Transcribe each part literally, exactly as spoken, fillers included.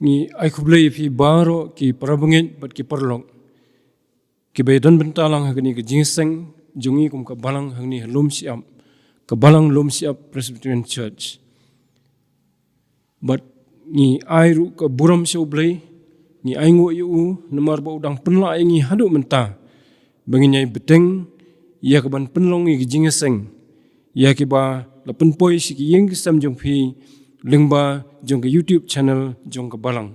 Ngi ai khublei ïa phi baroh ki parabangeit bad ki paralok kiba ïadon bynta lang ha kane ka jingïaseng jong ngi kum ka balang hangne ha Lumshyiap, ka balang Lumshyiap Presbyterian Church. Bad ngi ai ruh ka burom sha U Blei, ngi ainguh ïa u namar ba u dang pynlah ïa ngi haduh mynta ba ngin ïai bteng ïa ka ban pynlong ïa ka jingïaseng ïa kiba la pynpoi sha ki ïing ki sem jong phi lyngba jong ka YouTube channel jong ka balang.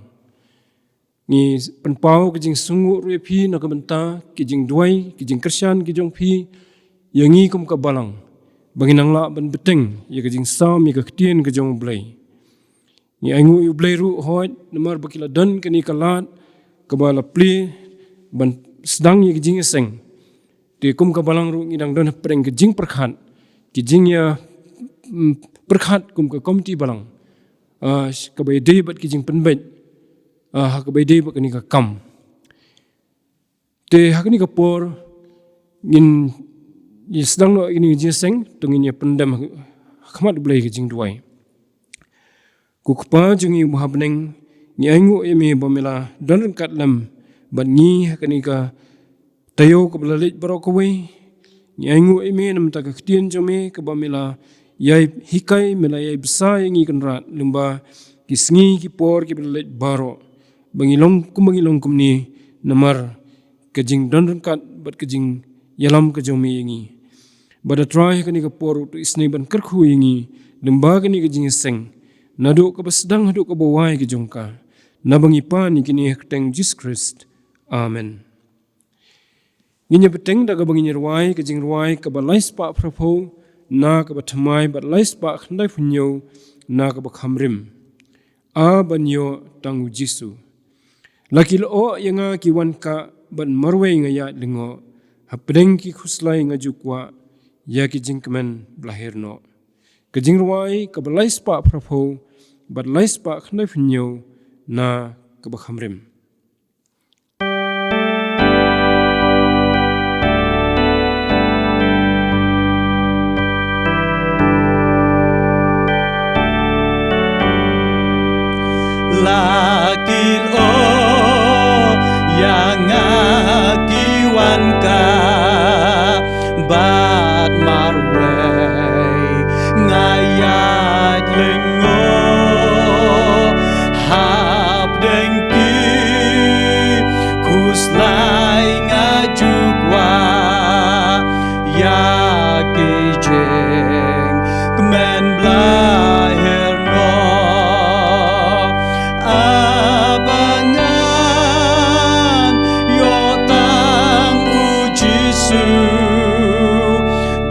Ngi pynpaw ka jingsngewnguh ruh ïa phi na ka bynta ki jingduwai, ki jingkyrshan ki jong phi ïa ngi kum ka balang ba ngin nang lah ban bteng ïa ka jingsam ïa ka ktien ka jong U Blei. Ngi ainguh ïa U Blei ruh hooid namar ba ki la don kane ka lad kaba la plie ban sdang ïa ka jingïaseng. Te kum ka balang ruh ngi dang don hapdeng ka jingpyrkhat, ki jingïa, mm, pyrkhat kum ka komiti balang, ah, kaba ïadei bad ki jingpynbeit, ah, ha kaba ïadei bad kane ka kam. Te ha kane ka por ngin ïa sdang noh ïa kane ka jingïaseng, to ngin ïa pyndem ha khmat U Blei ka jingduwai. Ko Kpa jong ngi uba ha bneng, ngi ainguh ïa me ba me la don ryngkat lem bad ngi ha kane ka taïew kaba la leit baroh kawei. Ngi ainguh ïa me namar ka ktien jong me kaba me la ïai hikai, me la ïai bsa ïa ngi Kynrad lyngba ki sngi ki por kiba la leit baroh, ba ngi long kumba ngi long kumne namar ka jingdon ryngkat bad ka jingïalam ka jong me ïa ngi. Bad A Trai, ha kane ka por ruh to isynei ban kyrkhu ïa ngi lyngba kane ka jingïaseng, naduh kaba sdang haduh kaba wai ka jong ka. Naba ngi pan ïa kine ha ka kyrteng U Jisu Khrist. Amen. Ngin ïa bteng da kaba ngin ïa rwai ka jingrwai kaba lai spah phra phew na kaba thymmai bad lai spah khyndai phew hynñiew na kaba kham rim. A ban ïoh tang U Jisu. La ki lyoh ïa nga ki wan kah bad marwei nga ïaid lyngngoh, hapdeng ki khuslai nga ju kwah ïa ki jingkmen ba la hiar noh. Ka jingrwai kaba lai spah phra phew bad lai spah khyndai phew hynñiew na kaba kham rim. La ki lyoh ïa nga ki wan kah bad marwei nga ïaid lyngngoh, hapdeng ki khuslai nga ju kwah ïa ki jingkmen ba la hiar noh. A ba ngan ïoh tang U Jisu,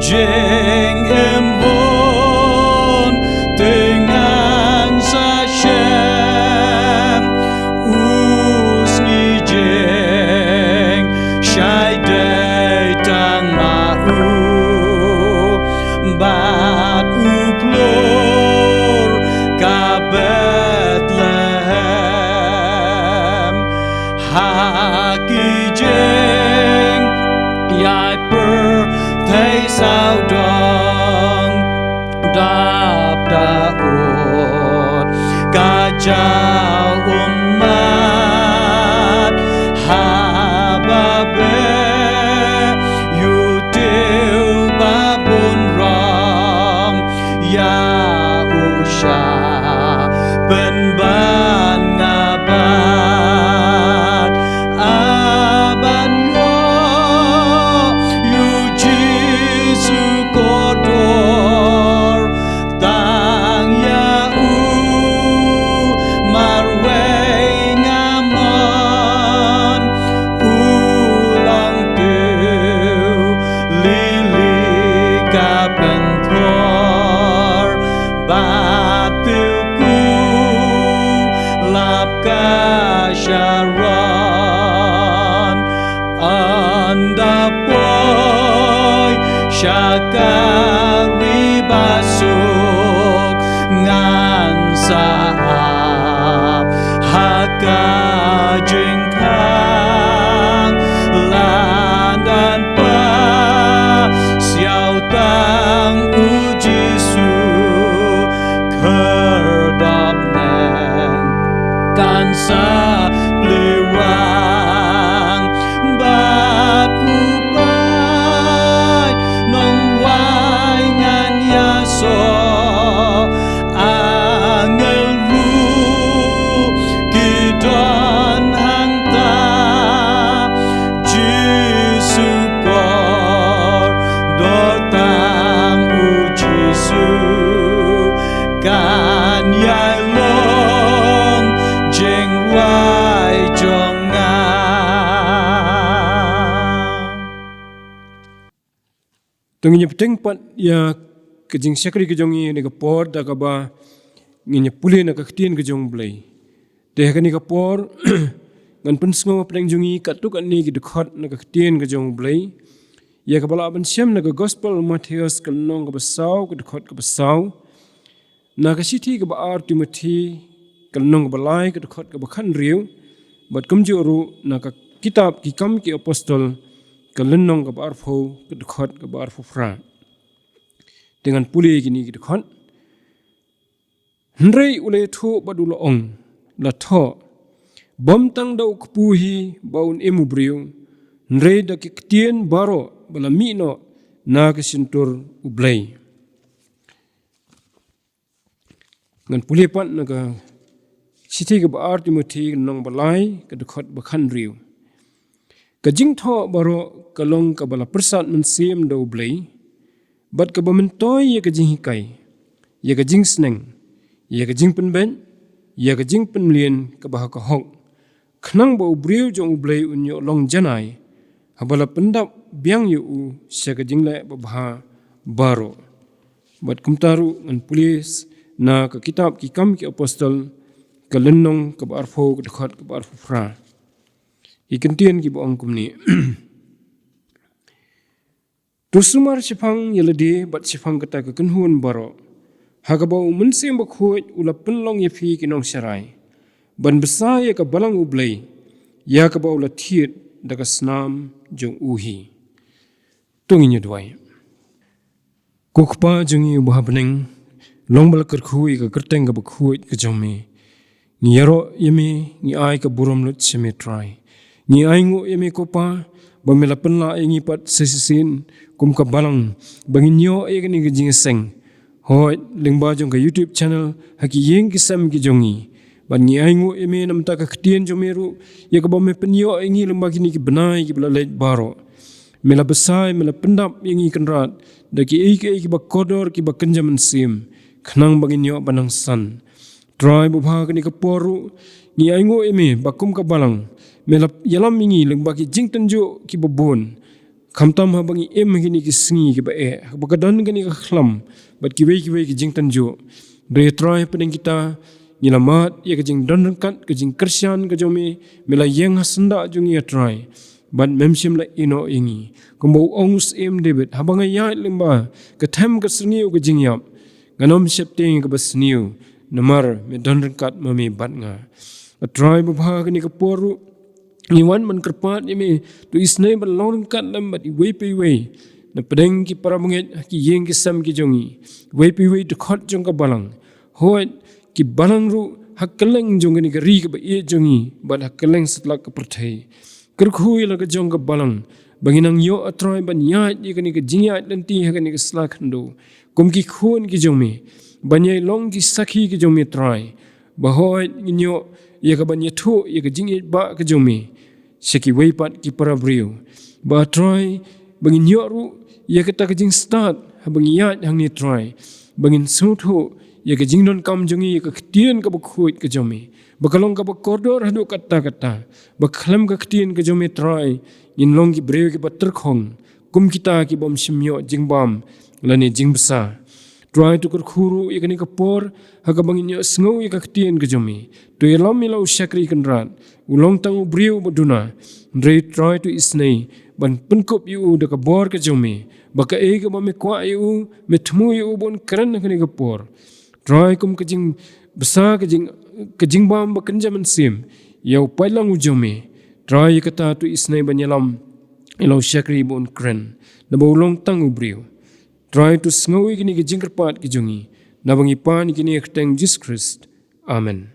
jingim hun te ngan sa shem. U sngi jingshai dei tang ma u bad u plur ka Bethlehem. Ha ki jingïaid pyrthei sawdong dap da ud ka jaw ummat, haba beh ïa u tiew ba bun rong ïa u sha pynban nga bad. A ban ïoh ïa u Jisu kordor, tang ïa u marwei nga mon. U long tiew lili ka pynthor, bad tiew kulap ka Sharon. Ynda poi sha ka ri ba suk, ngan sa ap ha ka jingkhang, lada ngan pasiaw tang U Jisu, khyrdop nen. kan sa plie wang bad u paid nongwai ngan ïasoh. Angel ruh ki don hangta. Jisu kordor tang u Jisu kan ïai long jingrwai jong nga. To ngin ïa bteng pat ïa ka jingshakri ka jong ngi ha kane ka por da kaba ngin ïa pule na ka ktien ka jong u Blei. Te ha kane ka por ngan pynsngew hapdeng jong ngi katto katne ki dkhot na ka ktien ka jong u Blei, ïa kaba la ban shem na ka Gospel Mathaios ka lynnong kaba saw, ka dkhot kaba saw. Na ka shithi kaba ar Timothi ka lynnong kaba lai, ka dkhot kaba khathynriew, bad kumjuh ruh na ka kitab Ki Kam ki Apostol ka lynnong kaba arphew, ka dkhot kaba arphew phra. Te ngan pule kine ki dkhot. Hynrei u la ïathuh bad u la ong, la thoh, bym tang da u kpu hi ba un im u briew, hynrei da ki ktien baroh ba la mih noh na ka shyntur u Blei. Ngan pule pat na ka shithi kaba ar Timothi ka lynnong ba lai, ka dkhot ba khathynriew. Ka jingthoh baroh ka long kaba la pyrsad mynsiem da u Blei, bad kaba myntoi ïa ka jinghikai, ïa ka jingsneng, ïa ka jingpynbeit, ïa ka jingpynmlien kaba ha ka hok, khnang ba u briew jong u Blei un ïoh long janai, haba la pyndap biang ïa u sha ka jingleh babha baroh. Bad kumta ruh ngan pule na ka kitab Ki Kam ki Apostol ka lynnong kaba arphew, ka dkhot kaba arphew phra. Ki kyntien kiba ong kumne. To sumar shaphang ïa lade bad shaphang kata ka kynhun baroh, ha kaba u Mynsiem Bakhuid u la pynlong ïa phi ki nongsharai, ban bsa ïa ka balang u Blei, ïa kaba u la thied da ka snam jong u hi. To ngin ïa duwai. Ko Kpa jong ngi uba ha bneng, long ba la kyrkhu ïa ka kyrteng kaba khuid ka jong me. Ngi ïaroh ïa me, ngi ai ka burom lut sha me Trai. Ngi ainguh ïa me ko Pa, ba me la pynlah ïa ngi pat sa shisien kum ka balang, ba ngin ïoh ïa kane ka jingïaseng hooid lyngba jong ka YouTube channel ha ki ïing ki sem ki jong ngi. Bad ngi ainguh ïa me namar ka ktien jong me ruh, ïa kaba me pynïoh ïa ngi lyngba kine ki bnai kiba la leit baroh. Me la bsa, me la pyndap ïa ngi Kynrad da kiei kiei kiba kordor kiba kynja mynsiem, khnang ba ngin ïoh ba nang san. Trai babha, kane ka por ruh ngi ainguh ïa me ba kum ka balang me la ïalam ïa ngi lyngba ki jingtynjuh kiba bun. Khamtam haba ngi im ha kine ki sngi kiba eh, haba ka don kane ka khlam bad kiwei kiwei ki jingtynjuh. Hynrei Trai, hapdeng kita ngi la mad ïa ka jingdon ryngkat, ka jingkyrshan ka jong me, me la ïeng ha syndah jong ngi Trai. Bad mem shym la ïehnoh ïa ngi. Kumba u ong u Syiem David, haba nga ïaid lyngba ka them ka syrngiew ka jingïap, ngan ym sheptieng ïa kaba sniew, namar me don ryngkat ma me bad nga. A Trai babha, kane ka por ruh ngi wan ban kyrpad ïa me, to isynei ban long ryngkat lem bad iwei pa iwei na pdeng ki para bangeit ha ki ïing ki sem ki jong ngi, iwei pa iwei dkhot jong ka balang, hooid ki balang ruh ha kylleng jong kane ka ri kaba ïeit jong ngi bad ha kylleng satlak ka pyrthei. Kyrkhu ïa la ka jong ka balang ba ngin nang ïoh, a Trai, ban ïaid ïa kane ka jingïaid lynti ha kane ka sla khyndew kum ki khun ki jong me, ban ïai long ki sakhi ki jong me Trai, ba hooid ngin ïoh ïa ka ban ïathuh ïa ka jingïeit ba ka jong me sha kiwei pat ki para briew. Ba Trai, ba ngin ïoh ruh ïa kata ka jingstad haba ngi ïaid hangne Trai, ba ngin sngewthuh ïa ka jingdonkam jong ngi ïa ka ktien kaba khuid ka jong me, ba ka long kaba kordor haduh katta katta, ba khlem ka ktien ka jong me Trai ngin long ki briew kiba tyrkhong, kum kita ki bym shym ïoh jingbam lane jingbsa. Trai, to kyrkhu ruh ïa kane ka por ha kaba ngin ïohsngew ïa ka ktien ka jong me. To ïalam ïa la u shakri Kynrad, u long tang u briew ba duna. Hynrei Trai, to isynei ban pynkup ïa u da ka bor ka jong me, ba kaei kaba me kwah ïa u, me thmu ïa u ba un kren ha kane ka por. Trai, kum ka jingbsa, ka jing, ka jingbam ba kynja mynsiem ïa u paidlang u jong me. Trai, ïa kata to isynei ban ïalam ïa la u shakri ba un kren, naba u long tang u briew. Trai, to sngew ïa kine ki jingkyrpad ki jong ngi, naba ngi pan ïa kine ha ka kyrteng Jisu Khrist. Amen.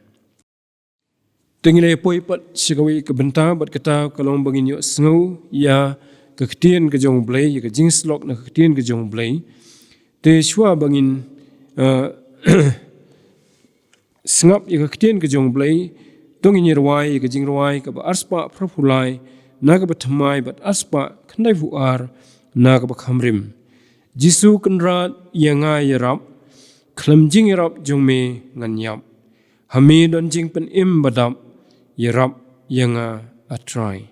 Te ngi la poi pat sha kawei ka bynta, bad kata ka long ba ngin ïohsngew ïa ka ktien ka jong U Blei, ïa ka jingsyllok na ka ktien ka jong U Blei. Te shuwa ba ngin, eh, sngap ïa ka ktien ka jong U Blei, to ngin ïa rwai ïa ka jingrwai kaba arspah phra phew lai, na kaba thymmai bad arspah khyndai phew ar, na kaba kham rim. Jisu Kynrad, ïa nga ïarap, khlem jingïarap jong me ngan ïap. Ha me don jingpynim ba dap, ïarap ïa nga, A Trai.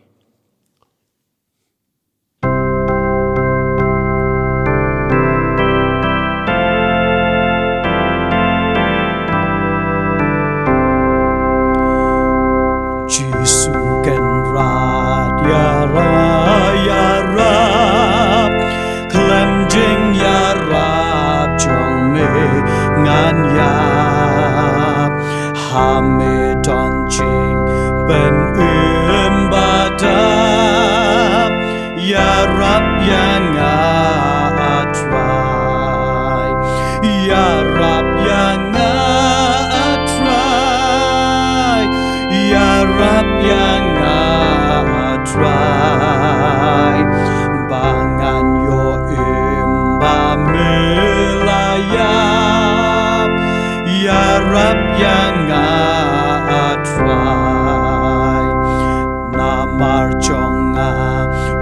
Jisu Kynrad, ïa nga ïarap, khlem jingïarap jong me ngan ïap. Ha me don jingpynim ba dap, ïarap ïa nga, A Trai. Ïarap ïa nga, A Trai. Ïarap ïa nga, A Trai. Ba ngan ïoh im ba me la ïap. Ïarap ïa nga, A Trai. Namar jong nga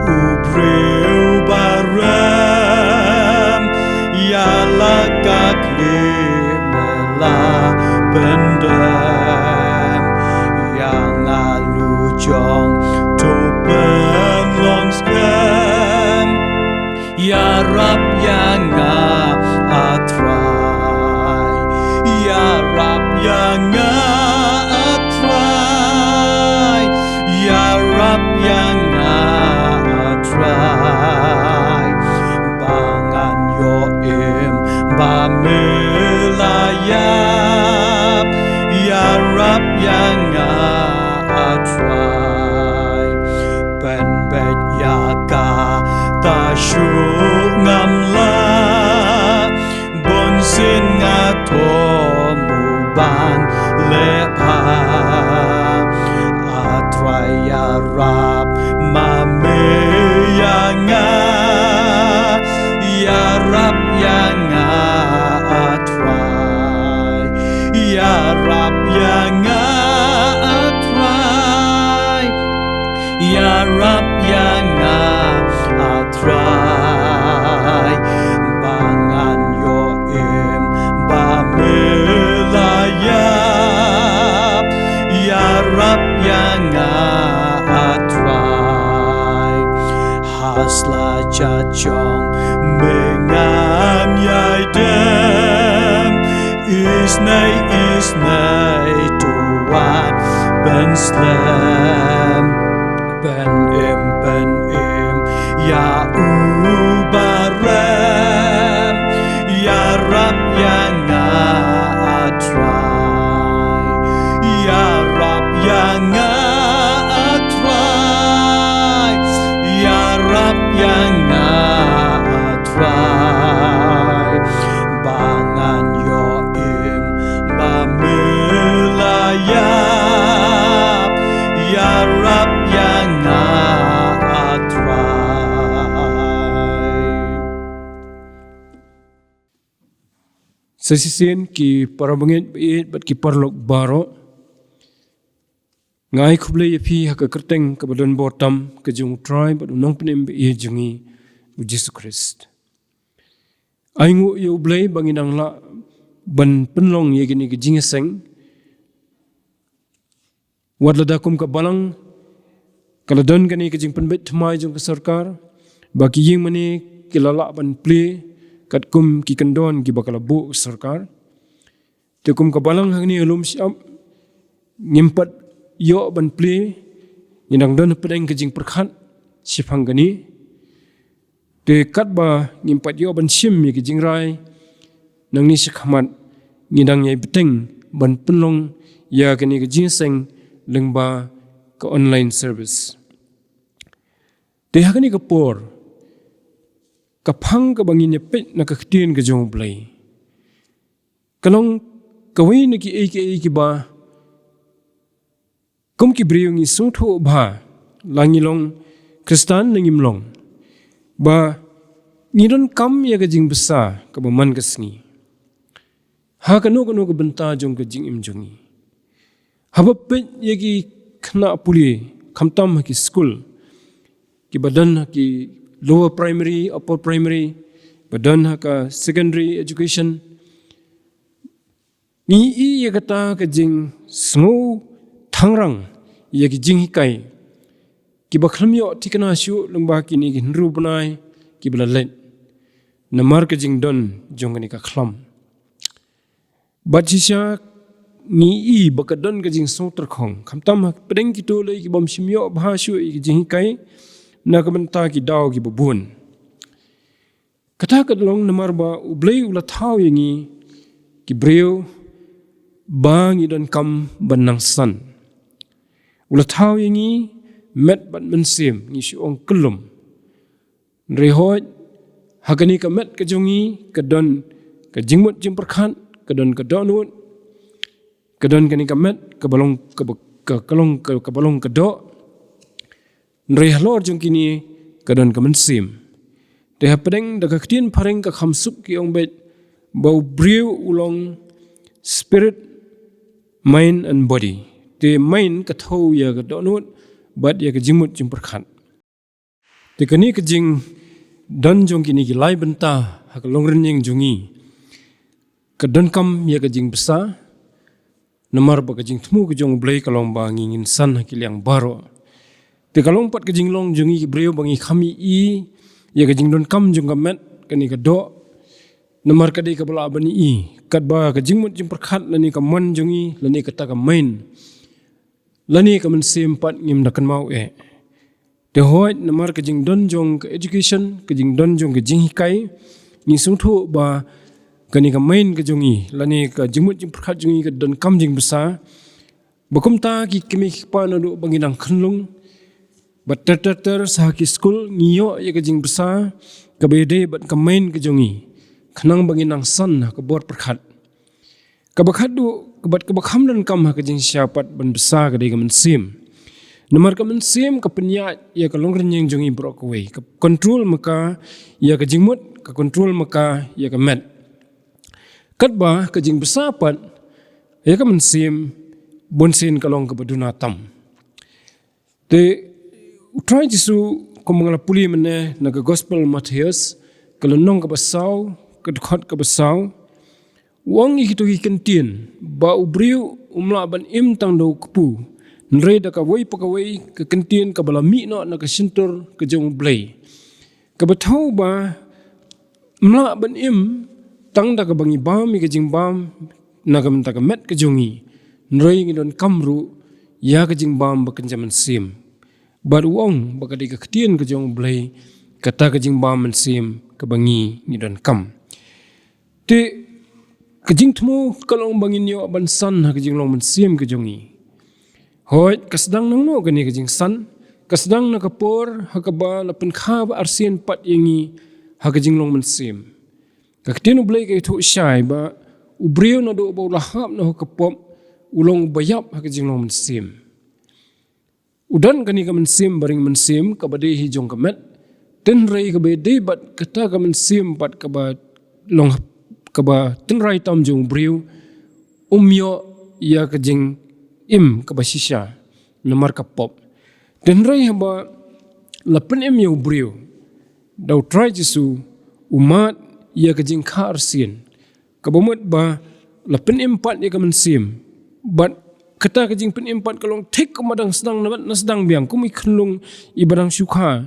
u briew ba rem, ïa la ka khlieh me la pyndem. Ïa nga lujong to pynlong skhem. Ïarap ïa nga, A Trai. Ïarap ïa nga, A Trai. Ïarap ïa nga, A Trai. Ba ngan ïoh im ba me la ïap. Ïarap ïa nga, A Trai. Pynbeit ïa kata shuh ngam lah. Bunsien nga thoh mo ban leh bha. A Trai, ïarap ma me ïa nga. Ïarap ïa nga, A Trai. Ïarap ïa nga, A Trai. Ïarap ïa nga, A Trai. Ba ngan ïoh im ba me la ïap. Ïarap ïa nga, A Trai. Ha sla jait jong me ngan ïai dem. Isynei isynei to wan pynslem. Pynim pynim ïa u ba rem. Ïarap ïa nga, A Trai. Ïarap ïa nga, A Trai. Ïarap ïa nga, A Trai. Ba ngan ïoh im ba me la ïap. Ïarap ïa nga, A Trai. Sa shisien ki para bangeit ba ïeit bad ki paralok baroh. Nga ai khublei ïa phi ha ka kyrteng kaba don bor tam ka jong U Trai bad U Nongpynim ba ïeit jong ngi U Jisu Khrist. Ai nguh ïa U Blei ba ngi dang lah ban pynlong ïa kine ki jingïaseng. Wat lada kum ka balang ka la don kane ka jingpynbeit thymmai jong ka sorkar, ba ki ïing mane ki la lah ban plie katkum ki kyndon kiba ka la buh ka sorkar. Te kum ka balang hangne ha Lum Shyiap ngim pat ïoh ban plie, ngi dang don hapdeng ka jingpyrkhat shaphang kane. Te katba ngim pat ïoh ban shim ïa ki jingrai nangne shakhmat, ngi dang ïai bteng ban pynlong ïa kane ka jingïaseng lyngba ka online service. Te ha kane ka por, ka phang kaba ngin ïa peit na ka ktien ka jong U Blei ka long kawei na kiei kiei kiba Kum ki briew ngi sngewthuh bha, la ngi long Khristan ne ngim long, ba ngi donkam ïa ka jingbsa kaba man ka sngi ha kano kano ka bynta jong ka jingim jong ngi. Haba peit ïa ki khynnah pule, khamtam ha ki skul, kiba don ha ki lower primary, upper primary, ba don ha ka secondary education, ngi i ïa kata ka jingsngew thangrang ïa ki jinghikai kiba khlem ïoh thikna shuh lyngba kine ki hynriew bnai kiba la leit, namar ka jingdon jong kane ka khlam. Bad shisha ngi i ba ka don ka jingsngewtyrkhong, khamtam ha pdeng kito lei kibym shym ïoh bha shuh ïa ki jinghikai na ka bynta ki daw kiba bun. Kata ka long namar ba U Blei u la thaw ïa ngi ki briew ba ngi donkam ban nang san. U la thaw ïa ngi met bad mynsiem, ngi shu ong kyllum. Hynrei hooid, ha kane ka met ka jong ngi ka don ka jingmut jingpyrkhat, ka don ka dohnud, ka don kane ka met kaba long kaba, ka, ka long ka, kaba long ka doh. Hynrei halor jong kine ka don ka mynsiem. Te hapdeng da ka ktien phareng ka kham suk ki ong beit ba u briew u long spirit, mind and body. Te mind ka thew ïa ka dohnud bad ïa ka jingmut jingpyrkhat. Te kane ka jingdon jong kine ki lai bynta ha ka longrynïeng jong ngi ka donkam ïa ka jingbsa, namar ba ka jingthmu ka jong U Blei ka long ba ngi ngin san ha ki liang baroh. Te ka long pat ka jinglong jong ngi ki briew ba ngi kham i ïa ka jingdonkam jong ka met, kane ka doh, namar ka dei kaba lah ban i katba ka jingmut jingpyrkhat lane ka mon jong ngi lane kata ka mind lane ka mynsiem pat ngim da kynmaw eh. Te hooid, namar ka jingdon jong ka education, ka jingdon jong ka jinghikai, ngi sngewthuh ba kane ka mind ka jong ngi lane ka jingmut jingpyrkhat jong ngi ka donkam jingbsa. Ba kumta ki kmie ki kpa naduh ba ngi dang khunlung, ba ter ter ter sha ki skul ngi ïoh ïa ka jingbsa kaba ïadei bad ka mind ka jong ngi, khnang ba ngi nang san ha ka bor pyrkhat. Kaba khatduh bad kaba kham donkam ha ka jingshisha pat ban bsa ka dei ka mynsiem. Namar ka mynsiem ka pynïaid ïa ka longrynïeng jong ngi baroh kawei, ka control ma ka ïa ka jingmut, ka control ma ka ïa ka met. Katba ka jingbsa pat ïa ka mynsiem bunsien ka long kaba duna tam. Te U Trai Jisu, kum ba nga la pule mynne na ka Gospel Mathaios, ka lynnong kaba saw, ka dkhot kaba saw, u ong ïa kito ki kyntien ba u briew um lah ban im tang da u kpu, hynrei da kawei pa kawei ka kyntien kaba la mih noh na ka shyntur ka jong U Blei, kaba thew ba ym lah ban im tang da kaba ngi bam ïa ka jingbam na ka bynta ka met ka jong ngi, hynrei ngi donkam ruh ïa ka jingbam ba kynja mynsiem. Bad u ong ba ka dei ka ktien ka jong U Blei kata ka jingbam mynsiem kaba ngi ngi donkam. Te ka jingthmu ka long ba ngin ïoh ban san ha ka jinglong mynsiem ka jong ngi. Hooid, ka sdang nangno kane ka jingsan? Ka sdang na ka por ha kaba la pynkha ba arsien pat ïa ngi ha ka jinglong mynsiem. Ka ktien U Blei ka ïathuh shai ba u briew naduh ba u la hap noh ha ka pop u long uba ïap ha ka jinglong mynsiem. U don kane ka mynsiem ba ring mynsiem kaba dei hi jong ka met, hynrei kaba dei bad kata ka mynsiem bad kaba long kaba tynrai tam jong u briew um ïoh ïa ka jingim kaba shisha namar ka pop. Hynrei haba la pynim ïa u briew da U Trai Jisu, u mad ïa ka jingkha arsien, kaba mut ba la pynim pat ïa ka mynsiem. Bad kata ka jingpynim pat ka long thik kumba dang sdang na, na sdang biang, kum i khunlung iba dang shu kha.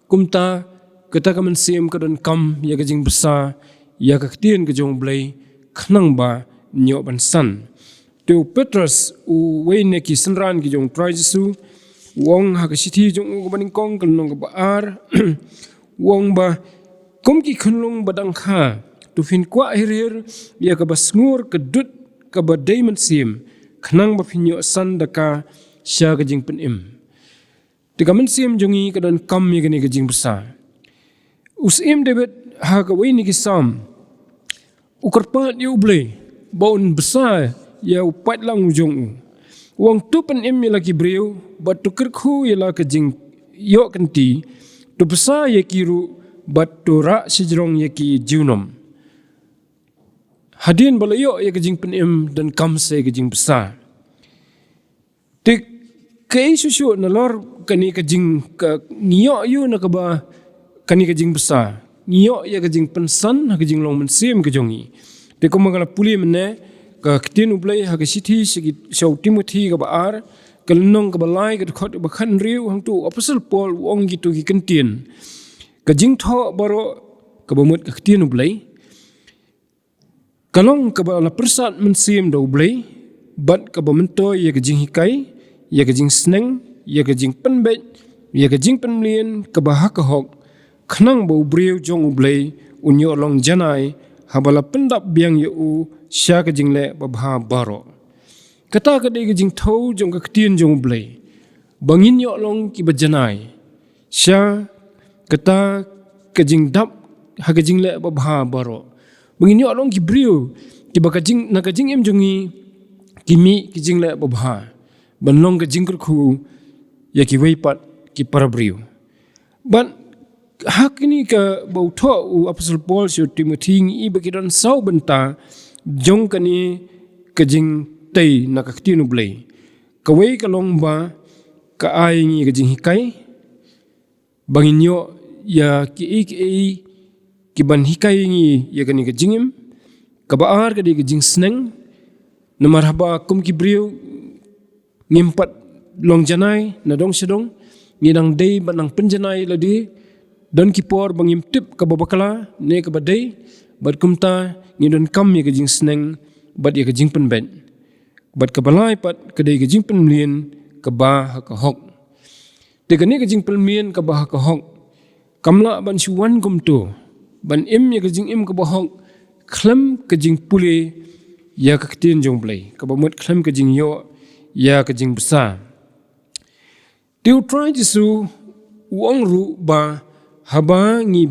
Kumta kata ka mynsiem ka donkam ïa ka jingbsa ïa ka ktien ka jong U Blei khnang ba ngi ïoh ban san. Te u Petros, uwei na ki synran ki jong U Trai Jisu, u ong ha ka shithi jong u kaba nyngkong, ka lynnong kaba ar, u ong ba, kum ki khunlung ba dang kha, to phin kwah hir hir ïa kaba sngur ka dud kaba dei mynsiem, khnang ba phin ïoh san da ka sha ka jingpynim. Te ka mynsiem jong ngi ka donkam ïa kane ka jingbsa. U Syiem David ha kawei na ki Salm u kyrpad ïa U Blei ba un bsa ïa u paidlang u jong u. U ong, to pynim ïa la ki briew, bad to kyrkhu ïa la ka jingïoh kynti, to bsa ïa ki ruh, bad to rah shajrong ïa ki junom. Hadien ba la ïoh ïa ka jingpynim, donkam sa ïa ka jingbsa. Te kaei shuh shuh nalor kane ka jing, ka ngi ïoh ïa na kaba kane ka jingbsa, ngi ïoh ïa ka jingpynsan ha ka jinglong mynsiem ka jong ngi. Te kumba nga la pule mynne, ka ktien U Blei ha ka shithi sha ki, sha u Timothi kaba ar, ka lynnong kaba lai, ka dkhot ba khathynriew, hangto u apostol Paul u ong kito ki kyntien. Ka jingthoh baroh, kaba mut ka ktien U Blei, ka long kaba la pyrsad mynsiem da U Blei, bad kaba myntoi ïa ka jinghikai, ïa ka jingsneng, ïa ka jingpynbeit, ïa ka jingpynmlien kaba ha ka hok, khnang ba u briew jong U Blei un ïoh long janai, haba la pyndap biang ïa u sha ka jingleh babha baroh. Kata ka dei ka jingthew jong ka ktien jong U Blei, ba ngin ïoh long kiba janai sha kata ka jingdap ha ka jingleh babha baroh. Ba ngin ïoh long ki briew kiba ka jing, na ka jingim jong ngi, ki mih ki jingleh babha, ban long ka jingkyrkhu ïa kiwei pat ki para briew. Bad ha kane kaba u thoh u apostol Paul sha u Timothi, ngi i ba ki don saw bynta jong kane ka jingtei na ka ktien U Blei. Kawei ka long ba ka ai ngi ka jinghikai, ba ngin ïoh ïa kiei kiei kiban hikai ngi ïa kane ka jingim. Kaba ar ka dei ka jingsneng. Namar haba kum ki briew ngim pat long janai na dong sha dong, ngi dang dei ban nang pynjanai lade, don ki por ba ngim tip kaba bakla ne kaba dei, bad kumta ngi donkam ïa ka jingsneng bad ïa ka jingpynbeit. Bad kaba lai pat ka dei ka jingpynmlien kaba ha ka hok. Te kane ka jingpynmlien kaba ha ka hok, kam lah ban shu wan kumto, ban im ïa ka jingim kaba hok khlem ka jingpule ïa ka ktien jong U Blei, kaba mut khlem ka jingïoh ïa ka jingbsa. Te U Trai Jisu u ong ruh ba haba ngi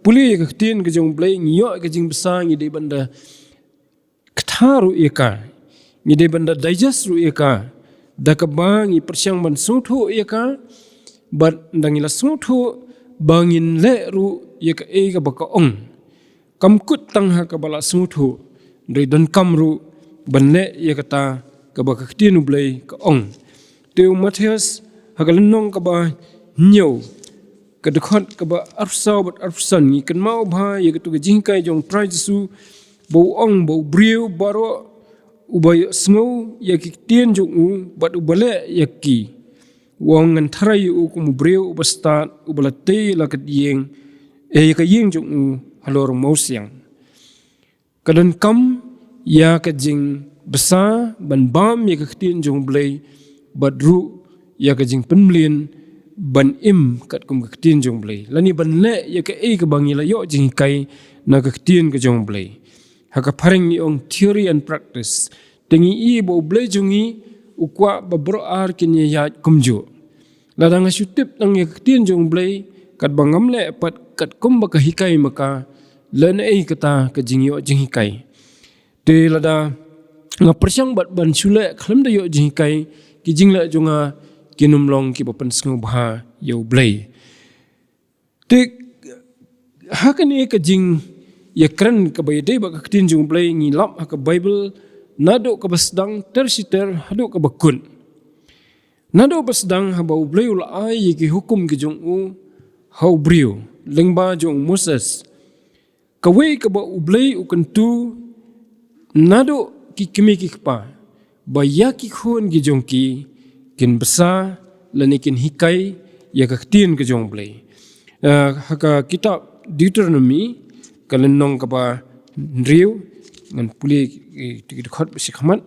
pule ïa ka ktien ka jong U Blei, ngi ïoh ïa ka jingbsa, ngi dei ban da ktha ruh ïa ka, ngi dei ban da digest ruh ïa ka, da kaba ngi pyrshang ban sngewthuh ïa ka, bad ynda ngi la sngewthuh, ba ngin leh ruh ïa kaei kaba ka ong. Kam kut tang ha kaba la sngewthuh, hynrei donkam ruh ban leh ïa kata kaba ka ktien U Blei ka ong. Te u Mathaios ha ka lynnong kaba hynñiew, ka dkhot kaba arphew saw bad arphew san, ngi kynmaw bha ïa kato ka jinghikai jong U Trai Jisu, ba u ong ba u briew baroh uba ïohsngew ïa ki ktien jong u bad uba leh ïa ki, u ong, ngan tharai ïa u kum u briew uba stad, uba la tei la ka ïing, eh, ïa ka ïing jong u halor u mawsiang. Ka donkam ïa ka jingbsa ban bam ïa ka ktien jong U Blei, bad ruh ïa ka jingpynmlien ban im katkum ka ktien jong U Blei, lane ban leh ïa kaei kaba ngi la ïoh jinghikai na ka ktien ka jong U Blei. Ha ka phareng ngi ong theory and practice. Te ngi i ba U Blei jong ngi u kwah ba baroh ar kin ïaid kumjuh. Lada nga shu tip tang ïa ka ktien jong U Blei, katba ngam leh pat katkum ba ka hikai ma ka, lane ei kata ka jingïoh jinghikai. Te lada nga pyrshang bad ban shu leh khlem da ïoh jinghikai, ki jingleh jong nga kin ym long kiba pynsngewbha ïa U Blei. Te ha kane ka jingïakren kaba ïadei bad ka ktien jong U Blei, ngi lap ha ka Baibl, naduh kaba sdang ter shi ter haduh kaba kut. Naduh ba sdang, haba U Blei u la ai ïa ki hukum ki jong u ha u briew lyngba jong u Moses, kawei kaba U Blei u kyntu naduh ki kmie ki kpa, ba ïa ki khun ki jong ki kin bsa lane kin hikai ïa ka ktien ka jong U Blei. Eh, ha ka kitab Deuteronomi, ka lynnong kaba hynriew, ngan pule, eh, ki dkhot ba shi khmat.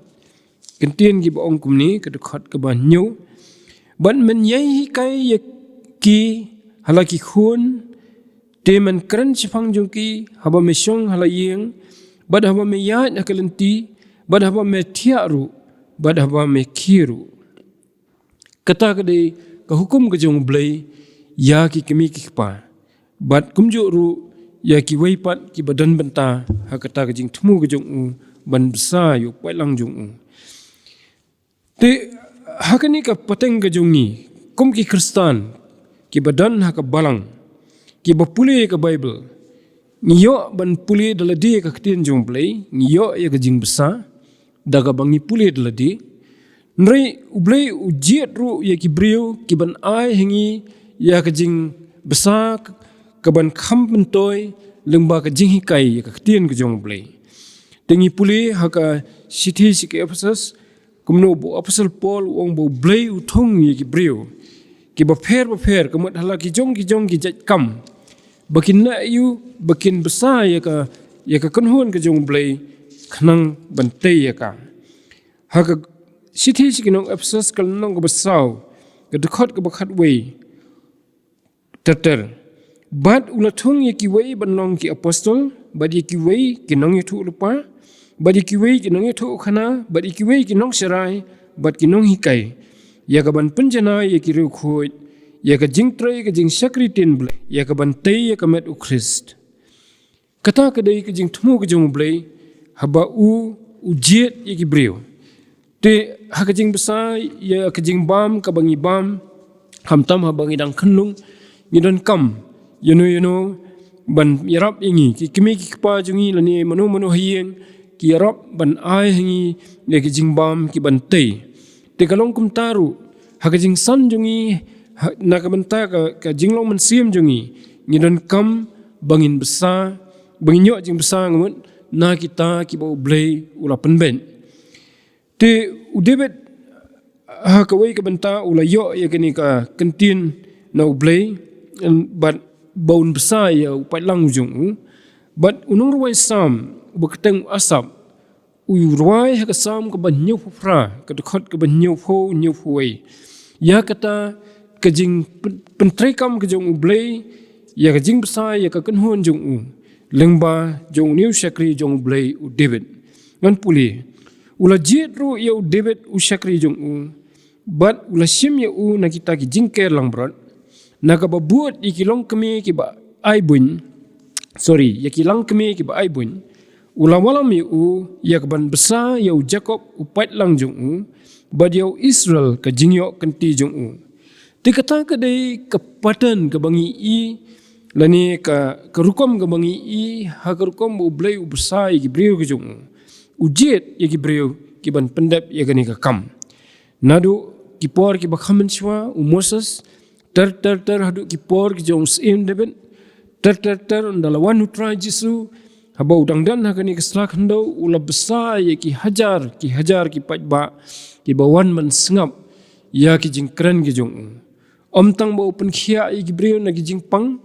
Kyntien kiba ong kumne, ka dkhot kaba hynñiew: Bad men ïai hikai ïa ki ha la ki khun, te men kren shaphang jong ki haba me shong ha la ïing, bad haba me ïaid ha ka lynti, bad haba me thiah ruh, bad haba me khie ruh. Kata ka dei ka hukum ka jong U Blei ïa ki kmie ki kpa, bad kumjuh ruh ïa kiwei pat kiba don bynta ha kata ka jingthmu ka jong u ban bsa ïa u paidlang jong u. Te ha kane ka pateng ka jong ngi kum ki Khristan kiba don ha ka balang, kiba pule ka Baibl, ngi ïoh ban pule da lade ka ktien jong U Blei, ngi ïoh ïa ka jingbsa da kaba ngi pule da lade. Hynrei U Blei u jied ruh ïa ki briew kiban ai ha ngi ïa ka jingbsa kaban kham myntoi lyngba ka jinghikai ïa ka ktien ka jong U Blei. Te ngi pule ha ka shithi sha ki Ephesus, kumno ba u Apostol Paul u ong ba U Blei u thung ïa ki briew kiba pher bapher, ka mut ha la ki jong ki jong ki jait kam, ba kin nang ïoh, ba kin bsa ïa ka, ïa ka kynhun ka jong U Blei, khnang ban tei ïa ka. Ha ka shithi sha ki nong Ephesus, ka lynnong kaba saw, ka dkhot kaba khatwei ter ter. Bad u la thung ïa kiwei ban long ki apostol, bad ïa kiwei ki nongïathuhlypa, bad ïa kiwei ki nongïathuhkhana, bad ïa kiwei ki nongsharai, bad ki nonghikai, ïa kaban pynjanai ïa ki riewkhuid ïa ka jingtrei ka jingshakri ktien Blei, ïa kaban tei ïa ka met U Khrist. Kata ka dei ka jingthmu ka jong U Blei haba u, u jied ïa ki briew. Te ha ka jingbsa ïa ka jingbam kaba ngi bam, khamtam haba ngi dang khunlung, ngi donkam ïano ïano ban ïarap ïa ngi, ki kmie ki kpa jong ngi lane mano mano ha ïing, ki ïarap ban ai ha ngi ïa ki jingbam kiban tei. Te ka long kumta ruh ha ka jingsan jong ngi, ha, na ka bynta ka, ka jinglong mynsiem jong ngi, ngi donkam ba ngin bsa, ba ngin ïoh jingbsa, nga mut, na kita kiba U Blei u la pynbeit. Te u David ha kawei ka bynta u la ïoh ïa kane ka ktien na U Blei, bad ba un bsa ïa u paidlang jong u. Bad u nongrwai Salm uba kyrteng u Asaph, u rwai ha ka Salm kaba hynñiewphew phra, ka dkhot kaba hynñiewphew, hynñiewphew wei, ïa kata ka jingpyn-, pyntreikam ka jong U Blei ïa ka jingbsa ïa ka kynhun jong u, lyngba jong une u shakri jong U Blei u David. Ngan pule. U la jied ruh ïa u David u shakri jong u, bad u la shim ïa u na kita ki jingker langbrot, na kaba bud ïa ki longkmie kiba aibuiñ, sorry, ïa ki longkmie kiba aibuiñ. U la wallam ïa u ïa kaban bsa ïa u Jakob u paidlang jong u, bad ïa u Israel ka jingïoh kynti jong u. Te kata ka dei ka pattern kaba ngi i, lane ka, ka rukom kaba ngi i ha ka rukom ba U Blei u bsa ïa ki briew ka jong u. U jied ïa ki briew kiban pyndep ïa kane ka kam. Naduh ki por kiba kham mynshuwa, u Moses, ter ter ter haduh ki por ki jong u Syiem David, ter ter ter ynda la wan u Trai Jisu, haba u dang don ha kane ka sla khyndew, u la bsa ïa ki hajar ki hajar ki paidbah kiba wan ban sngap ïa ki jingkren ki jong u. Ym tang ba u pynkhiah ïa ki briew na ki jingpang,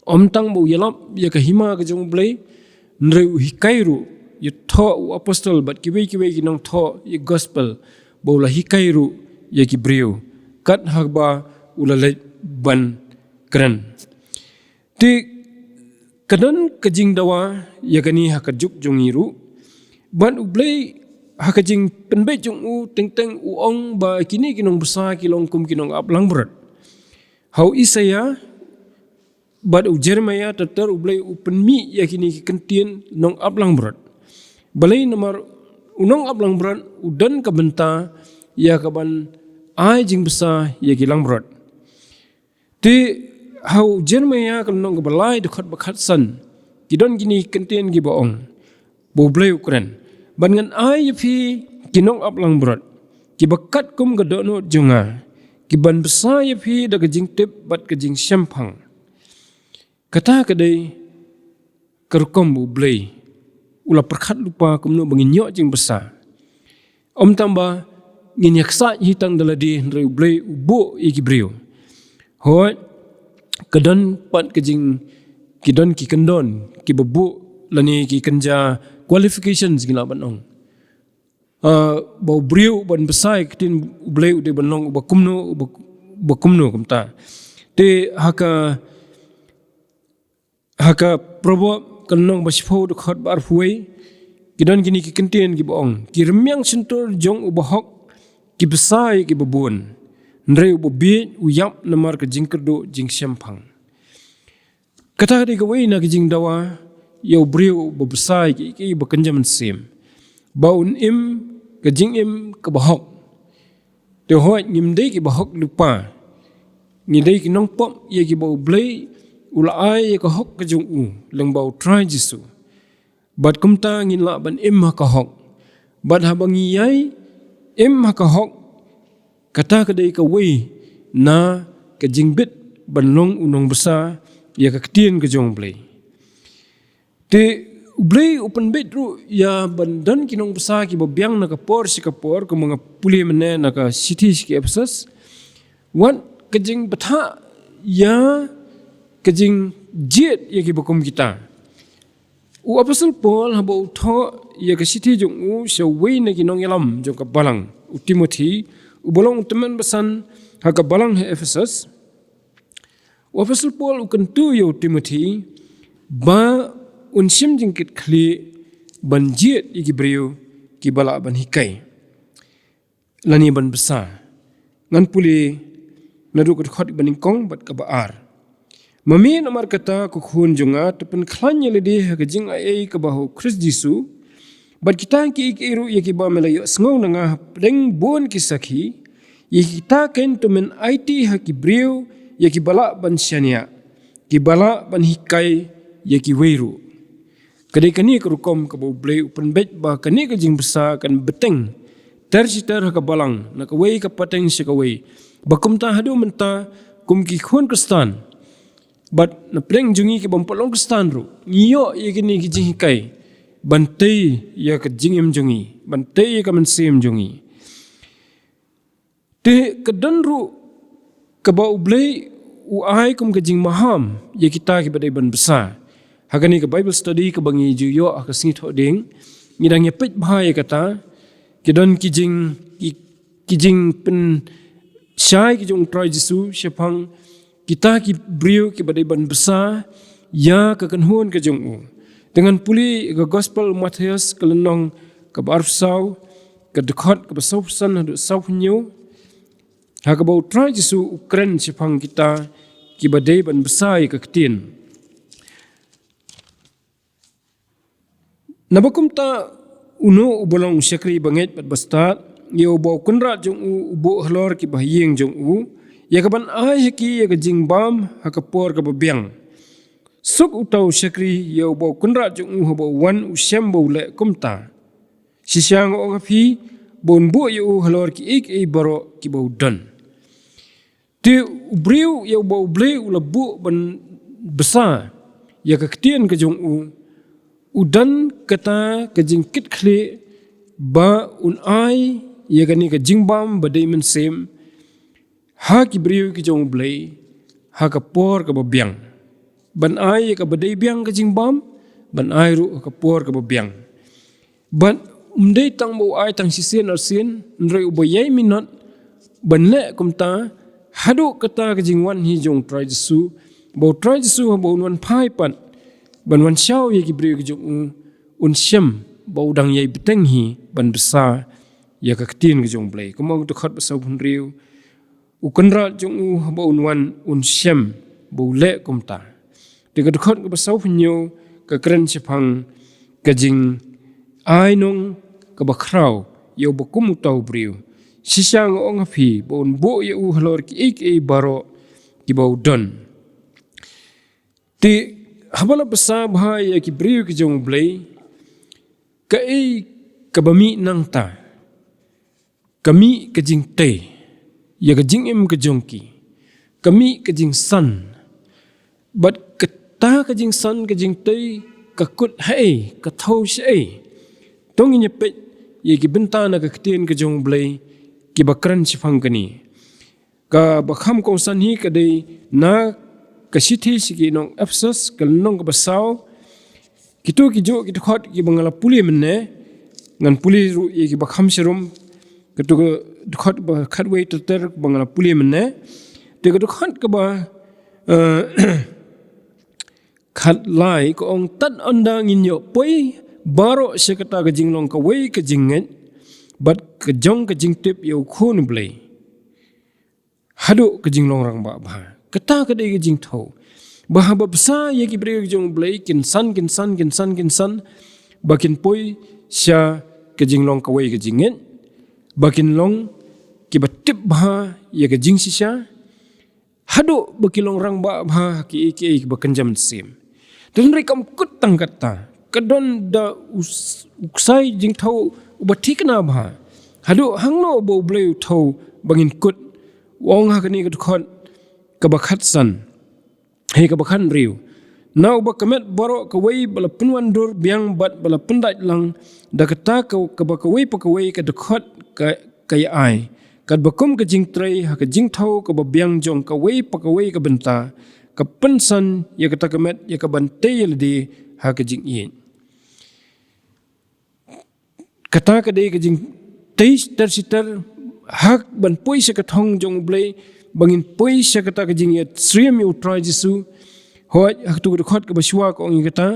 ym tang ba u ïalap ïa ka hima ka jong U Blei, hynrei u hikai ruh ïa thoh u apostol bad kiwei kiwei ki nongthoh ïa gospel, ba u la hikai ruh ïa ki briew kat haba u la leit ban kren. Te ka don ka jingdawa ïa kane ha ka juk jong ngi ruh, bad U Blei ha ka jingpynbeit jong u teng teng u ong ba kine ki nongbsa ki long kum ki nongap langbrot. Ha u Isaïah bad u Jeremiah ter ter U Blei u pynmih ïa kine ki ktien nongap langbrot. Balei? Namar u nongap langbrot u don ka bynta ïa kaban ai jingbsa ïa ki langbrot. Te ha u Jeremiah ka lynnong kaba lai dkhot ba khatsan, ki don kine ki ktien kiba ong, ba U Blei u kren: Bad ngan ai ïa phi ki nongap langbrot kiba kat kum ka dohnud jong nga, kiban bsa ïa phi da ka jingtip bad ka jingshemphang. Kata ka dei ka rukom ba U Blei u la pyrkhat lypa kumno ba ngin ïoh jingbsa. Ym tang ba ngin ïaksaid hi tang da lade, hynrei U Blei u buh ïa ki briew. Hooid, ka don pat ka jing, ki don ki kyndon kiba buh lane ki kynja qualifications ngi lah ban ong. Ah, ba u briew ban bsa ïa ka ktien U Blei u dei ban long uba kumno, uba, uba kumno kumta. Te ha ka, ha ka Proverb ka lynnong ba shiphew dkhot ba arphew wei, ki don kine ki ktien kiba ong: Ki rmiang shyntur jong u bahok ki bsa ïa kiba bun, hynrei uba bieit u ïap namar ka jingkyrduh jingshemphang. Kata ka dei kawei na ka jingdawa ïa u briew uba bsa ïa kiei kiei ba kynja mynsiem, ba un im ka jingim kaba hok. Te hooid, ngim dei ki bahok lypa. Ngi dei ki nongpop ïa kiba U Blei u la ai ïa ka hok ka jong u lyngba U Trai Jisu. Bad kumta ngin lah ban im ha ka hok. Bad haba ngi ïai im ha ka hok, kata ka dei kawei na ka jingbit ban long u nongbsa ïa ka ktien ka jong U Blei. Te U Blei u pynbeit ruh ïa ban don ki nongbsa kiba biang na ka por sha ka por, kumba nga pule mynne na ka shithi sha ki Ephesus. Wat ka jingbthah ïa ka jingjied ïa kiba kum kita. U Apostol Paul haba u thoh ïa ka shithi jong u sha uwei na ki nongïalam jong ka balang, u Timothi, uba long u tymmen basan ha ka balang ha Ephesus. U Apostol Paul u kyntu ïa u Timothi ba un shim jingkitkhlieh ban jied ïa ki briew kiba lah ban hikai lane ban bsa. Ngan pule naduh ka dkhot ba nyngkong bad kaba ar. Ma me, namar kata, ko khun jong nga, to pynkhlaiñ ïa lade ha ka jingai ei kaba ha U Khrist Jisu. Bad kita kiei kiei ruh ïa kiba me la ïohsngew na nga hapdeng bun ki sakhi, ïa kita keiñ to men aiti ha ki briew ïa kiba lah ban shaniah, kiba lah ban hikai ïa kiwei ruh. Ka dei kane ka rukom kaba U Blei u pynbeit ba kane ka jingbsa kan bteng ter shi ter ha ka balang, na kawei ka pateng sha kawei. Ba kumta haduh mynta, kum ki khun Khristan bad na pdeng jong ngi ki bym pat long Khristan ruh, ngi ïoh ïa kine ki jinghikai ban tei ïa ka jingim jong ngi, ban tei ïa ka mynsiem jong ngi. Te ka don ruh kaba U Blei u ai kum ka jingmaham ïa kita kiba dei ban bsa. Ha kane ka Bible study kaba ngi ju ïoh ha ka sngi Thohdieng, ngi dang ïa peit bha ïa kata, ki don ki jing, ki, ki jingpynshai ki jong U Trai Jisu shaphang kita ki briew kiba dei ban bsa ïa ka kynhun ka jong u. Te ngan pule ka Gospel Mathaios ka lynnong kaba arphew saw, ka dkhot kaba sawphew san haduh sawphew hynñiew, ha kaba U Trai Jisu u kren shaphang kita kiba dei ban bsa ïa ka ktien. Naba kumta, uno uba long u shakri bangeit bad bastad, ïa uba u kynrad jong u u buh halor ki bahaïing jong u, ïa kaban ai ha ki ïa ka jingbam ha ka por kaba biang. Suk uta u shakri ïa uba u kynrad jong u haba u wan u shem ba u leh kumta. Shisha nga ong ha phi, ba un buh ïa u halor kiei kiei baroh kiba u don. Te u briew ïa uba U Blei u la buh ban bsa ïa ka ktien ka jong u, u don kata ka jingkitkhlieh ba un ai ïa kane ka jingbam ba dei mynsiem ha ki briew ki jong U Blei ha ka por kaba biang. Ban ai ïa kaba dei biang ka jingbam, ban ai ruh ha ka por kaba biang. Bad um dei tang ba u ai tang shisien arsien, hynrei uba ïai minot ban leh kumta haduh kata ka jingwan hi jong U Trai Jisu, ba U Trai Jisu haba un wan phai pat ban wan shaw ïa ki briew ki jong u, un shem ba u dang ïai bteng hi ban bsa ïa ka ktien ka jong U Blei. Kumba ka dkhot ba sawphew hynriew, u kynrad jong u haba un wan un shem ba u leh kumta. Te ka dkhot kaba sawphew hynñiew ka kren shaphang ka jingainong kaba khraw ïa uba kum uta u briew. Shisha nga ong ha phi ba un buh ïa u halor kiei kiei baroh kiba u don. Te haba la bsa bha ïa ki briew ki jong U Blei, kaei kaba mih nangta? Ka mih ka jingtei ïa ka jingim ka jong ki. Ka mih ka jingsan. Bad kata ka jingsan ka jingtei ka kut haei, ka thew shaei? To ngin ïa peit ïa ki bynta na ka ktien ka jong U Blei kiba kren shaphang kane. Kaba kham kongsan hi ka dei na ka shithi sha ki nong Ephesus, ka lynnong kaba saw. Kito ki juh ki dkhot kiba nga la pule mynne, ngan pule ruh ïa kiba kham sharum. Kato ka dkhot ba khatwei ter ter ba nga la pule mynne. Te ka dkhot kaba, eh, khatlai ka ong, tad ynda ngin ïoh poi baroh sha kata ka jinglong kawei ka jingngeit bad ka jong ka jingtip ïa U Khun U Blei haduh ka jinglong rangbah bha. Kata ka dei ka jingthew. Ba haba bsa ïa ki briew jong U Blei kin san, kin san, kin san, kin san, ba kin poi sha ka jinglong kawei ka jingngeit, ba kin long kiba tip bha ïa ka jingshisha, haduh ba ki long rangbah bha ha kiei kiei kiba kynja mynsiem. Te hynrei kam kut tang katta, ka don da u s-, u ksai jingthew uba thikna bha. Haduh hangno ba U Blei u thew ba ngin kut, u ong ha kane ka dkhot kaba khatsan, hei, kaba khathynriew: Na uba ka met baroh kawei ba la pynwandur biang bad ba la pyndait lang, da kata ka, kaba kawei pa kawei ka dkhot ka, ka ïa-ai, katba kum ka jingtrei ha ka jingthew kaba biang jong kawei pa kawei ka bynta, ka pynsan ïa kata ka met ïa kaban tei ïa lade ha ka jingïeit. Kata ka dei ka jingtei shitar shitar ha ban poi sha ka thong jong U Blei, ba ngin poi sha kata ka jingïasyriem ïa U Trai Jisu. Hooid, ha katu ka dkhot kaba shuwa ka ong ïa kata,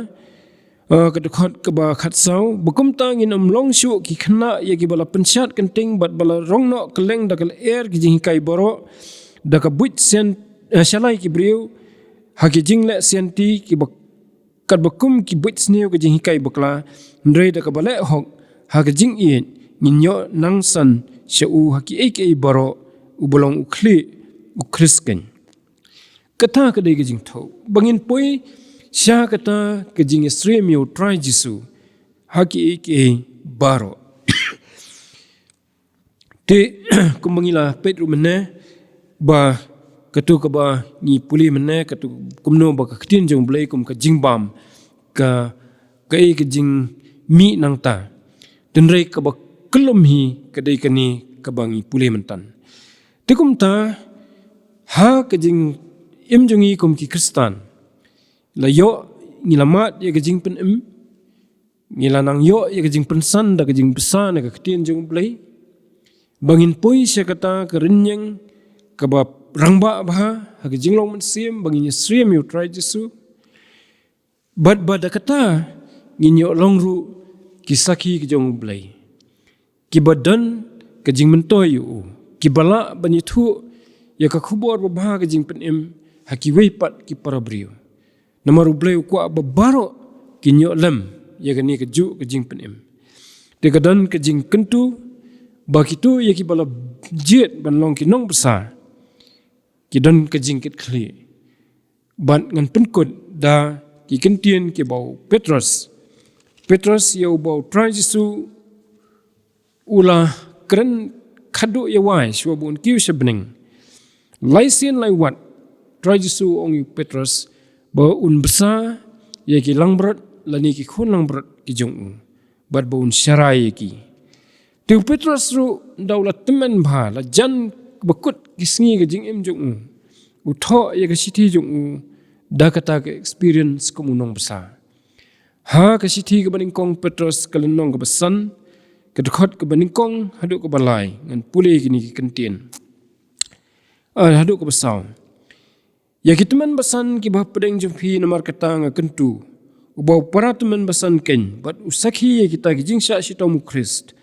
ah, ka dkhot kaba khatsaw: Ba kumta ngin ym long shuh ki khynnah ïa kiba la pynshad kynting bad ba la rong noh kylleng da ka lyer ki jinghikai baroh, da ka buit sian, eh, shalai ki briew ha ki jingleh sianti, kiba katba kum ki buit sniew ka jinghikai bakla, hynrei da kaba leh hok ha ka jingïeit ngin ïoh nangsan sha u ha kiei kiei baroh, uba long u khlieh, u Khrist keiñ. Kata ka dei ka jingthew ba ngin poi sha kata ka jingïasyriem ïa U Trai Jisu ha kiei kiei baroh. Te kumba ngi la peit ruh mynne, ba katu kaba ngi pule mynne, katu kumno ba ka ktien jong U Blei kum ka jingbam, ka, kaei, ka jingmih nangta. Te hynrei kaba kyllum hi ka dei kane kaba ngi pule myntan. Te kumta, ha ka jingim jong ngi kum ki Khristan, la ïoh, ngi la mad ïa ka jingpynim, ngi la nang ïoh ïa ka jingpynsan da ka jingbsa na ka ktien jong U Blei, ba ngin poi sha kata ka rynïeng kaba rangbah bha ha ka jinglong mynsiem, ba ngin ïasyriem ïa U Trai Jisu. Bad ba da kata ngin ïoh long ruh ki sakhi ki jong U Blei, kiba don ka jingmyntoi ïa u, kiba lah ban ïathuh ïa ka khubor babha ka jingpynim ha kiwei pat ki para briew. Namar U Blei u kwah ba baroh kin ïoh lem ïa kane kajuh ka jingpynim. Te ka don ka jingkyntu ba kito ïa kiba la jied ban long ki nongbsa ki don ka jingkitkhlieh. Bad ngan pynkut da ki kyntien kiba u Petros. Petros ïa uba U Trai Jisu u la kren khadduh ïa wai shuwa ba un kiew sha bneng. Lai sien lai wat, Trai Jisu u ong ïa u Petros ba un bsa ïa ki langbrot lane ki khun langbrot ki jong u, bad ba un sharai ïa ki. Te u Petros ruh, da u la tymmen bha, la jan ba kut ki sngi ka jingim jong u, u thoh ïa ka shithi jong u da kata ka experience kum u nongbsa. Ha ka shithi kaba nyngkong Petros, ka lynnong kaba san, ka dkhot kaba nyngkong haduh kaba lai, ngan pule kine ki kyntien. Ah, haduh kaba saw. Ïa ki tymmen basan kiba hapdeng jong phi, namar kata nga kyntu, uba u para tymmen basan keiñ, bad u sakhi ïa kita ki jingshah shitom u Khrist,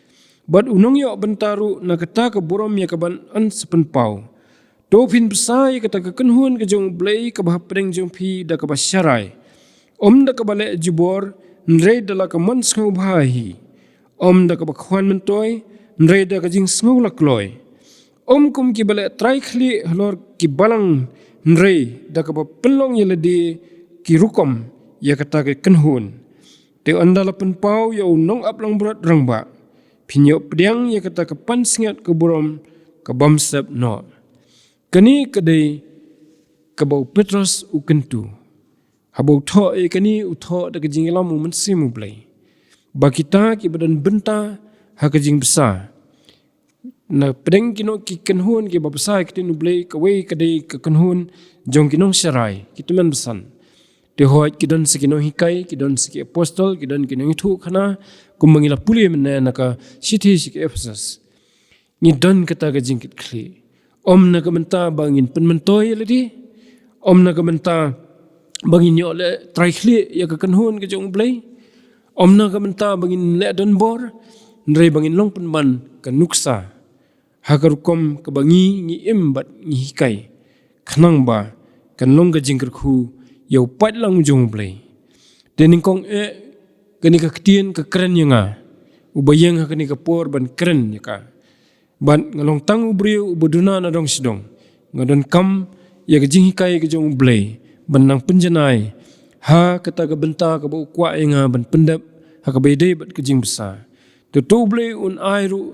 bad u nongïoh bynta ruh na kata ka burom ïa kaban yn sa pynpaw. To phin bsa ïa kata ka kynhun ka jong U Blei kaba hapdeng jong phi da kaba sharai, ym da kaba leh jubor, hynrei da la ka mon sngewbha hi. Ym da kaba khwan myntoi, hynrei da ka jingsngew la kloi. Ym kum kiba leh trai khlieh halor ki balang, hynrei da kaba pynlong ïa lade ki rukom ïa kata ka kynhun. Te ynda la pynpaw ïa u nongap langbrot rangbah, phin ïoh pdiang ïa kata ka pansngiat ka burom ka bym sep noh. Kane ka dei kaba u Petros u kyntu. Haba u thoh ïa kane, u thoh da ka jingïalam u Mynsiem U Blei, ba kita kiba don bynta ha ka jingbsa, na pdeng kino ki kynhun kiba bsa ïa ka ktien U Blei, kawei ka dei ka kynhun jong ki nongsharai, ki tymmen basan. Te hooid, ki don sa ki nonghikai, ki don sa ki apostol, ki don ki nongïathuhkhana, kumba ngi la pule mynne na ka shithi sha ki Ephesus. Ngi don kata ka jingkitkhlieh. Ym na ka bynta ba ngin pynmyntoi ïa lade, ym na ka bynta ba ngin ïoh leh trai khlieh ïa ka kynhun ka jong U Blei, ym na ka bynta ba ngin leh donbor, hynrei ba ngin long pynban ka nuksa ha ka rukom kaba ngi, ngi im bad ngi hikai, khnang ba kan long ka jingkyrkhu ïa u paidlang jong U Blei. Te nyngkong eh, kane ka ktien ka kren ïa nga, uba ïeng ha kane ka por ban kren ïa ka. Bad nga long tang u briew uba duna na dong sha dong. Nga donkam ïa ka jinghikai ka jong U Blei ban nang pynjanai ha kata ka bynta kaba u kwah ïa nga ban pyndep ha kaba ïadei bad ka jingbsa. To to U Blei un ai ruh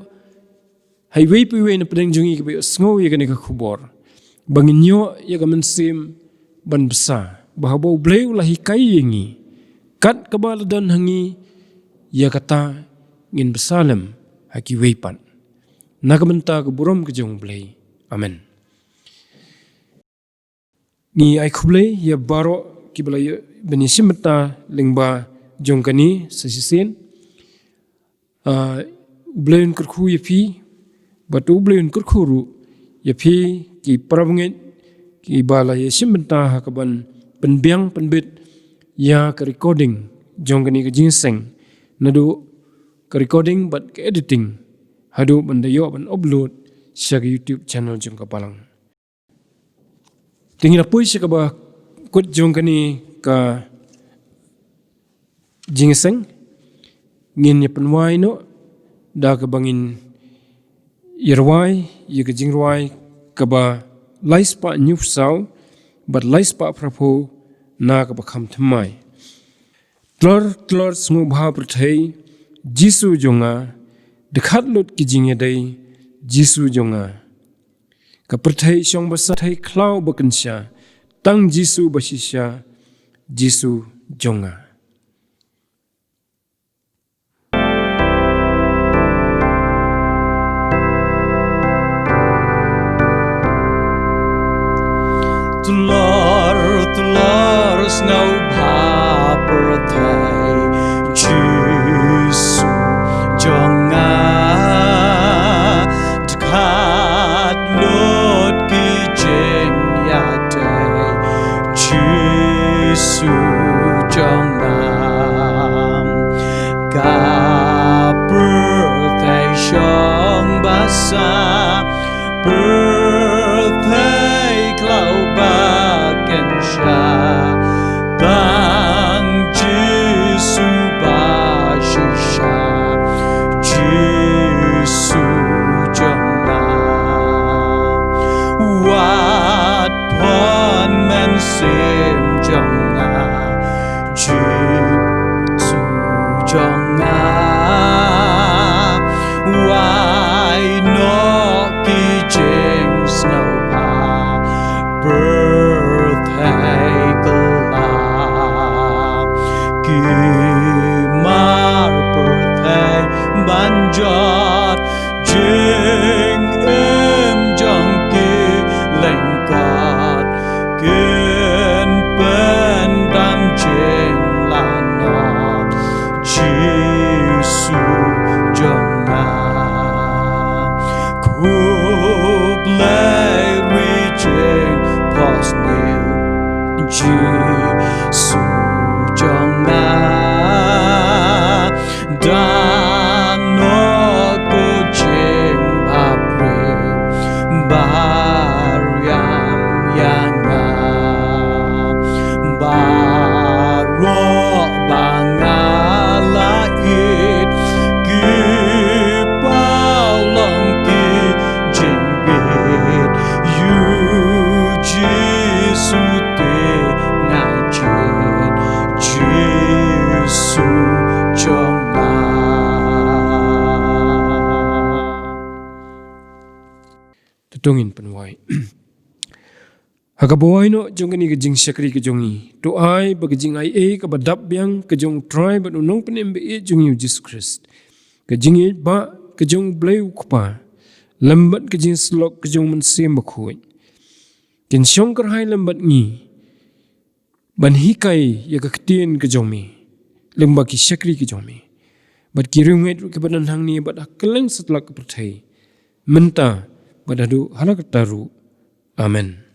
ha iwei pa iwei na pdeng jong ngi kiba ïohsngew ïa kane ka khubor ba ngin ïoh ïa ka mynsiem ban bsa, ba haba U Blei u la hikai ïa ngi kat kaba la don ha ngi, ïa kata ngin bsa lem ha kiwei pat. Na ka bynta ka burom ka jong U Blei. Amen. Ngi ai khublei ïa baroh kiba la ïoh ban ïashim bynta lyngba jong kane sa shisien. Ah, U Blei un kyrkhu ïa phi, bad U Blei un kyrkhu ruh ïa phi ki parabangeit kiba la ïashim bynta ha kaban pynbiang pynbit ïa ka recording jong kane ka jingïaseng, naduh ka recording bad ka editing haduh ban da ïoh ban upload sha ka YouTube channel jong ka Balang. Te ngi la poi sha kaba kut jong kane ka jingïaseng, ngin ïa pynwai noh da kaba ngin ïa rwai ïa ka jingrwai kaba lai spah hynñiew phew saw bad lai spah phra phew na kaba kham thymmai. Tlor tlor sngewbha pyrthei, Jisu jong nga, dkhat lut ki jingïadei, Jisu jong nga. Ka pyrthei shong ba sa, pyrthei khlaw ba kynsha, tang Jisu ba shisha, Jisu jong nga. Tlor tlor sngewbha pyrthei, Jisu jong nga. Dkhat lut ki jingïadei, Jisu jong nga. Ka pyrthei shong ba sa, pyrthei khlaw ba kynsha, tang Jisu ba shisha, Jisu jong nga. Wat pynmynsiem jong nga, Jisu jong nga. Wai noh ki jingsngewbha, pyrthei kylla. Ki mar pyrthei ban jot, jingim jong ki lyngkot. Kin pyndam jinglanot, Jisu jong nga. Khublei ri jingphohsniew, Jisu jong nga. Da noh ko jingbabriew, ba riam ïa nga. Baroh ba nga la ïeit, ki paw long ki jingbit, ïa u Jisu te nga jied, Jisu jong nga. To to ngin pynwai. Ha kaba wai noh jong kane ka jingshakri ka jong ngi, to ai ba ka jingai ei kaba dap biang ka jong U Trai bad U Nongpynim ba ïeit jong ngi U Jisu Khrist, ka jingïeit ba ka jong U Blei U Kpa, lem bad ka jingsyllok ka jong U Mynsiem Bakhuid, kin shong kyrhai lem bad ngi, ban hikai ïa ka ktien ka jong me lyngba ki shakri ka jong me, bad ki riewngeit ruh kiba don hangne bad ha kylleng satlak ka pyrthei, mynta bad haduh hala katta ruh. Amen.